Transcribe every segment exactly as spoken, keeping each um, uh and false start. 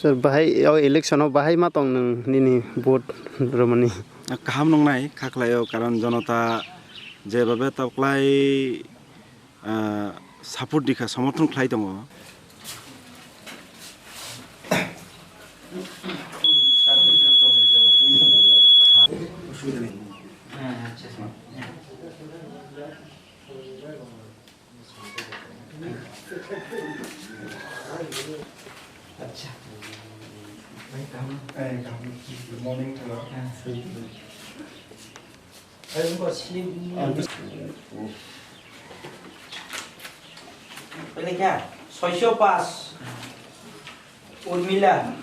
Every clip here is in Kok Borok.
Sir, bahai o election o bahai ma tong nwng nini vote rwmani? Kaham nwngnai kha khlai o, karon jonota jebabe toklai, ah, support dikha, somorthon khlai tongo. Acha. Good morning to you. Soicho pas. Urmila.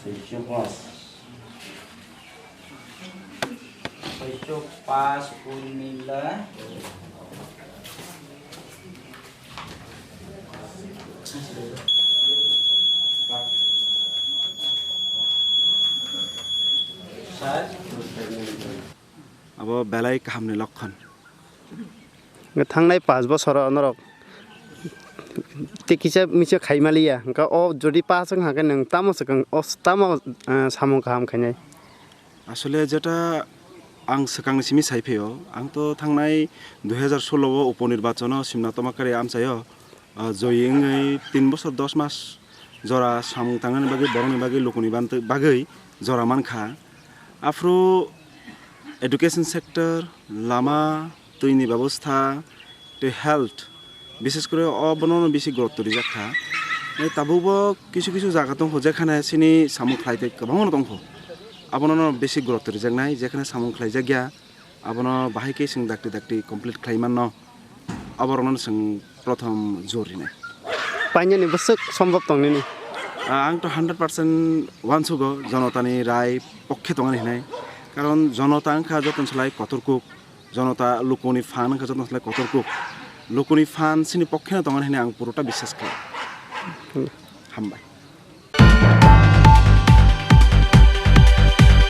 Soicho pas. Soicho pas Urmila. Abo belai kahamni lokkon. Thangnai pash bosoro norok tei kisa misa khai maliya, hwnkhe o jodi pass wngkha khe nwng tamo swkang, o tamo, eh, samung kaham khainai? Asole jeta ang swkangni simi sai phaio, ang to thangnai dui hazar solo o upo nirbachono Simna Tomakari amchaio, ah, joyi wngwi tin bosor dos mas jora samung tangnani bagwi, borokni bagwi, lukuni bantwi bagwi jora mankha. Aphuru education sector, lama, twini babostha, tei health, bishes kore o bono bisi gurutto rijak kha. Tei tabukbo kisu kisu jaga tongkho, jekhane chini samung khlai tei kwbangma tongkho, abono bisi gurutto rijaknai, jekhane samung khlaijakya, abono bahai khe chwng dakti dakti complete khlai manno. Aborokno chwng prothom jor rinai. Painani bwswk sombhob tong nini? Ah, ang to hundred percent uansugo, jonotani rai pokkhe tongani hinai. Karon jonota wngkha joton slai kotor kuk, jonota lukuni phan wngkha joton slai kotor kuk. Lukuni phan chini pokkhe no tongani hinai ang purota biswas khlai. Hmm. Hambai.